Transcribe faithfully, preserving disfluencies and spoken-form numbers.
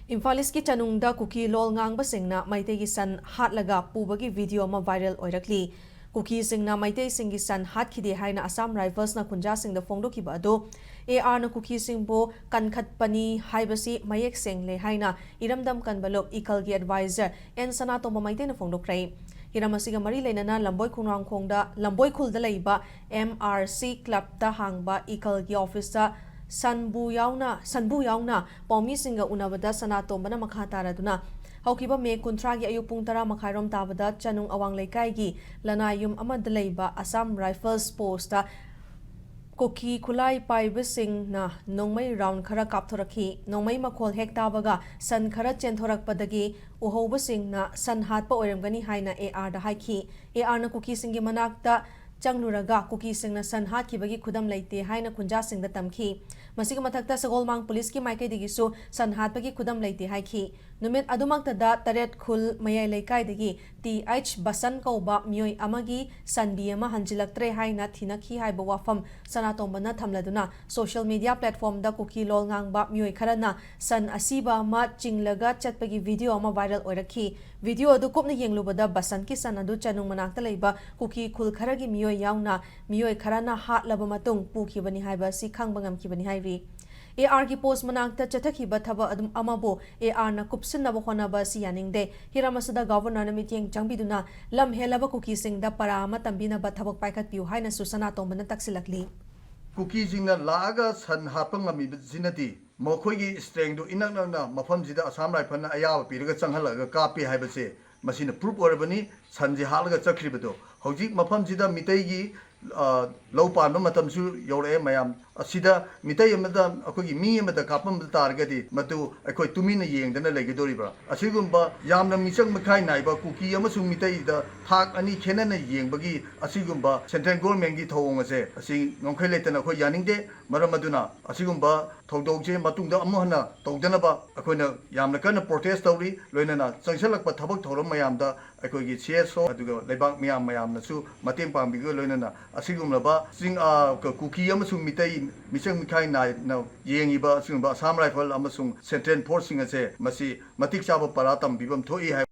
ꯏꯝꯐꯥꯜ ꯏꯁꯀꯤ ꯆꯅꯨꯡꯗ ꯀꯨꯀꯤ ꯂꯣꯜ ꯉꯥꯡꯕꯁꯤꯡꯅ ꯃꯩꯇꯩꯒꯤ ꯁꯟ ꯍꯥꯠꯂꯒ ꯄꯨꯕꯒꯤ ꯚꯤꯗꯤꯑꯣ ꯑꯃ ꯚꯥꯏꯔꯦꯜ ꯑꯣꯏꯔꯛꯂꯤ꯫ ꯀꯨꯀꯤꯁꯤꯡꯅ ꯃꯩꯇꯩꯁꯤꯡꯒꯤ ꯁꯟ ꯍꯥꯠꯈꯤꯗꯦ ꯍꯥꯏꯅ ꯑꯁꯥꯝ ꯔꯥꯏꯐꯜꯁꯅ ꯈꯨꯟꯖꯥꯁꯤꯡꯗ ꯐꯣꯡꯗꯣꯛꯈꯤꯕ ꯑꯗꯨ ꯑꯦ ꯑꯥꯔꯅ ꯀꯨꯀꯤꯁꯤꯡꯕꯨ ꯀꯟꯈꯠꯄꯅꯤ ꯍꯥꯏꯕꯁꯤ ꯃꯌꯦꯛ ꯁꯦꯡꯂꯦ ꯍꯥꯏꯅ ꯏꯔꯝꯗꯝ ꯀꯟꯕ ꯂꯨꯞ ꯏꯀꯜꯒꯤ ꯑꯦꯗꯚꯥꯏꯖꯔ ꯑꯦꯟ ꯁꯅꯥꯇꯣꯝꯕ ꯃꯩꯇꯩꯅ ꯐꯣꯡꯗꯣꯛꯈ꯭ꯔꯦ꯫ ꯍꯤꯔꯝ ꯑꯁꯤꯒ ꯃꯔꯤ ꯂꯩꯅꯅ ꯂꯝꯕꯣꯏ ꯈꯣꯡꯅꯥꯡꯈꯣꯡꯗ, ꯂꯝꯕꯣꯏ ꯈꯨꯜꯗ ꯂꯩꯕ ꯑꯦꯝ ꯑꯥꯔ ꯁꯤ ꯀ꯭ꯂꯕꯇ ꯍꯥꯡꯕ ꯏꯀꯜꯒꯤ ꯑꯣꯐꯤꯁꯇ ꯁꯟꯕꯨ ꯌꯥꯎꯅ, ꯁꯟꯕꯨ ꯌꯥꯎꯅ ꯄꯥꯎꯃꯤꯁꯤꯡꯒ ꯎꯅꯕꯗ ꯁꯅꯥꯇꯣꯝꯕꯅ ꯃꯈꯥ ꯇꯥꯔꯗꯨꯅ ꯍꯧꯈꯤꯕ ꯃꯦ ꯀꯨꯟꯊ꯭ꯔꯥꯒꯤ ꯑꯌꯨꯛ ꯄꯨꯡ ꯇꯔꯥ ꯃꯈꯥꯏꯔꯣꯝ ꯇꯥꯕꯗ ꯆꯅꯨꯡ ꯑꯋꯥꯡ ꯂꯩꯀꯥꯏꯒꯤ ꯂꯅꯥꯏ ꯌꯨꯝ ꯑꯃꯗ ꯂꯩꯕ ꯑꯁꯥꯝ ꯔꯥꯏꯐꯜꯁ ꯄꯣꯁꯇ ꯀꯨꯀꯤ ꯈꯨꯠꯂꯥꯏ ꯄꯥꯏꯕꯁꯤꯡꯅ ꯅꯣꯡꯃꯩ ꯔꯥꯎꯟ ꯈꯔ ꯀꯥꯞꯊꯣꯔꯛꯈꯤ꯫ ꯅꯣꯡꯃꯩ ꯃꯈꯣꯜ ꯍꯦꯛ ꯇꯥꯕꯒ ꯁꯟ ꯈꯔ ꯆꯦꯟꯊꯣꯔꯛꯄꯗꯒꯤ ꯎꯍꯧꯕꯁꯤꯡꯅ ꯁꯟ ꯍꯥꯠꯄ ꯑꯣꯏꯔꯝꯒꯅꯤ ꯍꯥꯏꯅ ꯑꯦ ꯑꯥꯔꯗ ꯍꯥꯏꯈꯤ꯫ ꯑꯦ ꯑꯥꯔꯅ ꯀꯨꯀꯤꯁꯤꯡꯒꯤ ꯃꯅꯥꯛꯇ ꯆꯪꯂꯨꯔꯒ ꯀꯨꯀꯤꯁꯤꯡꯅ ꯁꯟ ꯍꯥꯠꯈꯤꯕꯒꯤ ꯈꯨꯗꯝ ꯂꯩꯇꯦ ꯍꯥꯏꯅ ꯈꯨꯟꯖꯥꯁꯤꯡꯗ ꯇꯝꯈꯤ꯫ ꯃꯁꯤꯒꯤ ꯃꯊꯛꯇ ꯁꯒꯣꯜꯃꯥꯡ ꯄꯨꯂꯤꯁꯀꯤ ꯃꯥꯏꯀꯩꯗꯒꯤꯁꯨ ꯁꯟ ꯍꯥꯠꯄꯒꯤ ꯈꯨꯗꯝ ꯂꯩꯇꯦ ꯍꯥꯏꯈꯤ꯫ ꯅꯨꯃꯤꯠ ꯑꯗꯨꯃꯛꯇꯗ ꯇꯔꯦꯠ ꯈꯨꯜ ꯃꯌꯥꯏ ꯂꯩꯀꯥꯏꯗꯒꯤ ꯇꯤ ꯑꯩꯆ ꯕꯁꯟ ꯀꯧꯕ ꯃꯤꯑꯣꯏ ꯑꯃꯒꯤ ꯁꯟꯕꯤ ꯑꯃ ꯍꯟꯖꯤꯜꯂꯛꯇ꯭ꯔꯦ ꯍꯥꯏꯅ ꯊꯤꯅꯈꯤ ꯍꯥꯏꯕ ꯋꯥꯐꯝ ꯁꯅꯥꯇꯣꯝꯕꯅ ꯊꯝꯂꯗꯨꯅ ꯁꯣꯁꯤꯌꯦꯜ ꯃꯤꯗꯤꯌꯥ ꯄ꯭ꯂꯦꯠꯐꯣꯝꯗ ꯀꯨꯀꯤ ꯂꯣꯜ ꯉꯥꯡꯕ ꯃꯤꯑꯣꯏ ꯈꯔꯅ ꯁꯟ ꯑꯁꯤꯕ ꯑꯃ ꯆꯤꯡꯂꯒ ꯆꯠꯄꯒꯤ ꯚꯤꯗꯤꯑꯣ ꯑꯃ ꯚꯥꯏꯔꯦꯜ ꯑꯣꯏꯔꯛꯈꯤ꯫ ꯚꯤꯗꯤꯑꯣ ꯑꯗꯨ ꯀꯨꯞꯅ ꯌꯦꯡꯂꯨꯕꯗ ꯕꯁꯟꯠꯀꯤ ꯁꯟ ꯑꯗꯨ ꯆꯅꯨꯡ ꯃꯅꯥꯛꯇ ꯂꯩꯕ ꯀꯨꯀꯤ ꯈꯨꯜ ꯈꯔꯒꯤ ꯃꯤꯑꯣꯏ ꯌꯥꯎꯅ ꯃꯤꯑꯣꯏ ꯈꯔꯅ ꯍꯥꯠꯂꯕ ꯃꯇꯨꯡ ꯄꯨꯈꯤꯕꯅꯤ ꯍꯥꯏꯕ ꯑꯁꯤ ꯈꯪꯕ ꯉꯝꯈꯤꯕꯅꯤ ꯍꯥꯏꯔꯤ꯫ ꯑꯦ ꯑꯥꯔꯒꯤ ꯄꯣꯁ ꯃꯅꯥꯛꯇ ꯆꯠꯊꯈꯤꯕ ꯊꯕꯛ ꯑꯗꯨꯝ ꯑꯃꯕꯨ ꯑꯦ ꯑꯥꯔꯅ ꯀꯨꯞꯁꯤꯟꯅꯕ ꯍꯣꯠꯅꯕ ꯑꯁꯤ ꯌꯥꯅꯤꯡꯗꯦ꯫ ꯍꯤꯔꯝ ꯑꯁꯤꯗ ꯒꯚꯔꯅꯔꯅ ꯃꯤꯠꯌꯦꯡ ꯆꯪꯕꯤꯗꯨꯅ ꯂꯝ ꯍꯦꯜꯂꯕ ꯀꯨꯀꯤꯁꯤꯡꯗ ꯄꯔꯥ ꯑꯃ ꯇꯝꯕꯤꯅꯕ ꯊꯕꯛ ꯄꯥꯏꯈꯠꯄꯤꯌꯨ ꯍꯥꯏꯅꯁꯨ ꯁꯅꯥꯇꯣꯝꯕꯅ ꯇꯛꯁꯤꯜꯂꯛꯂꯤ꯫ ꯀꯨꯀꯤꯁꯤꯡꯅ ꯂꯥꯛꯑꯒ ꯁꯟ ꯍꯥꯠꯄ ꯉꯝꯃꯤꯕꯁꯤꯅꯗꯤ ꯃꯈꯣꯏꯒꯤ ꯁ꯭ꯇ꯭ꯔꯦꯡꯗꯨ ꯏꯅꯛ ꯅꯛꯅ ꯃꯐꯝꯁꯤꯗ ꯑꯁꯥꯝ ꯔꯥꯏꯐꯜꯅ ꯑꯌꯥꯕ ꯄꯤꯔꯒ ꯆꯪꯍꯜꯂꯒ ꯀꯥꯞꯄꯤ ꯍꯥꯏꯕꯁꯦ ꯃꯁꯤꯅ ꯄ꯭ꯔꯨꯞ ꯑꯣꯏꯔꯕꯅꯤ꯫ ꯁꯟꯁꯤ ꯍꯥꯠꯂꯒ ꯆꯠꯈ꯭ꯔꯤꯕꯗꯣ ꯍꯧꯖꯤꯛ ꯃꯐꯝꯁꯤꯗ ꯃꯤꯇꯩꯒꯤ, ꯑ, ꯂꯧ ꯄꯥꯟꯕ ꯃꯇꯝꯁꯨ ꯌꯧꯔꯛꯑꯦ꯫ ꯃꯌꯥꯝ ꯑꯁꯤꯗ ꯃꯤꯇꯩ ꯑꯃꯗ, ꯑꯩꯈꯣꯏꯒꯤ ꯃꯤ ꯑꯃꯗ ꯀꯥꯞꯄꯝꯕ ꯇꯥꯔꯒꯗꯤ ꯃꯗꯨ ꯑꯩꯈꯣꯏ ꯇꯨꯃꯤꯟꯅ ꯌꯦꯡꯗꯅ ꯂꯩꯒꯗꯧꯔꯤꯕ꯭ꯔꯥ? ꯑꯁꯤꯒꯨꯝꯕ ꯌꯥꯝꯅ ꯃꯤꯆꯪ ꯃꯤꯈꯥꯏ ꯅꯥꯏꯕ ꯀꯨꯀꯤ ꯑꯃꯁꯨꯡ ꯃꯤꯇꯩꯗ ꯊꯥꯛ ꯑꯅꯤ ꯈꯦꯠꯅꯅ ꯌꯦꯡꯕꯒꯤ ꯑꯁꯤꯒꯨꯝꯕ ꯁꯦꯟꯇ꯭ꯔꯦꯜ ꯒꯣꯔꯃꯦꯟꯒꯤ ꯊꯧꯑꯣꯡ ꯑꯁꯦ ꯑꯁꯤ ꯉꯝꯈꯩ ꯂꯩꯇꯅ ꯑꯩꯈꯣꯏ ꯌꯥꯅꯤꯡꯗꯦ꯫ ꯃꯔꯝ ꯑꯗꯨꯅ ꯑꯁꯤꯒꯨꯝꯕ ꯊꯧꯗꯣꯛꯁꯦ ꯃꯇꯨꯡꯗ ꯑꯃꯨꯛ ꯍꯟꯅ ꯇꯧꯗꯅꯕ ꯑꯩꯈꯣꯏꯅ ꯌꯥꯝꯅ ꯀꯟꯅ ꯄ꯭ꯔꯣꯇꯦꯁ ꯇꯧꯔꯤ꯫ ꯂꯣꯏꯅꯅ ꯆꯪꯁꯤꯜꯂꯛꯄ ꯊꯕꯛ ꯊꯧꯔꯝ ꯃꯌꯥꯝꯗ ꯑꯩꯈꯣꯏꯒꯤ ꯁꯤ ꯑꯦꯁ ꯑꯣ ꯑꯗꯨꯒ ꯂꯩꯕꯥꯛ ꯃꯤꯌꯥꯝ ꯃꯌꯥꯝꯅꯁꯨ ꯃꯇꯦꯡ ꯄꯥꯡꯕꯤꯕꯒ ꯂꯣꯏꯅꯅ ꯑꯁꯤꯒꯨꯝꯂꯕ ꯆꯤꯡ, ꯑ, ꯀ-, ꯀꯨꯀꯤ ꯑꯃꯁꯨꯡ ꯃꯤꯇꯩ ꯃꯤꯆꯪ ꯃꯤꯈꯥꯏ ꯅꯥꯏꯅ ꯌꯦꯡꯉꯤꯕ ꯑꯁꯤꯒꯨꯝꯕ ꯑꯁꯥꯝ ꯔꯥꯏꯐꯜ ꯑꯃꯁꯨꯡ ꯁꯦꯟꯇ꯭ꯔꯦꯜ ꯐꯣꯔꯁꯁꯤꯡ ꯑꯁꯦ ꯃꯁꯤ ꯃꯇꯤꯛ ꯆꯥꯕ ꯄꯔꯥ ꯇꯝꯕꯤꯐꯝ ꯊꯣꯛꯏ ꯍꯥꯏꯕ